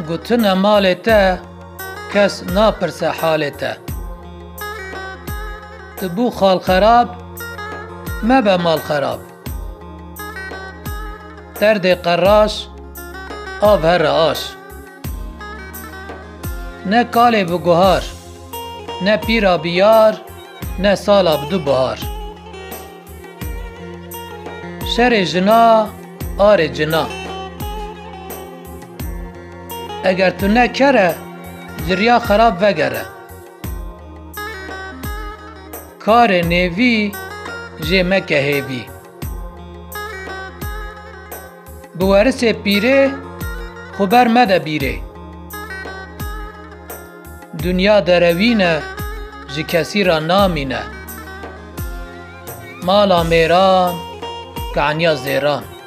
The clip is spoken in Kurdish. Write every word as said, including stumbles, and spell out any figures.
Gotine malê te, kes napirse halê te. Tu bû xal xerab, mebe mal xerab. Derdê qeraş, av here aş. Ne kalê bi guhar, ne pîra bi yar, ne sala bi du buhar. Şerê jina, arê cina. Eger tu ne ker e, ji riya xerab vegere. Karê nêvî jê meke hêvî. Bi werisê pîrê xwe ber mede bîrê. Dinya derewîn e, ji kesî re namîne. Mala mêran, kaniya zêran.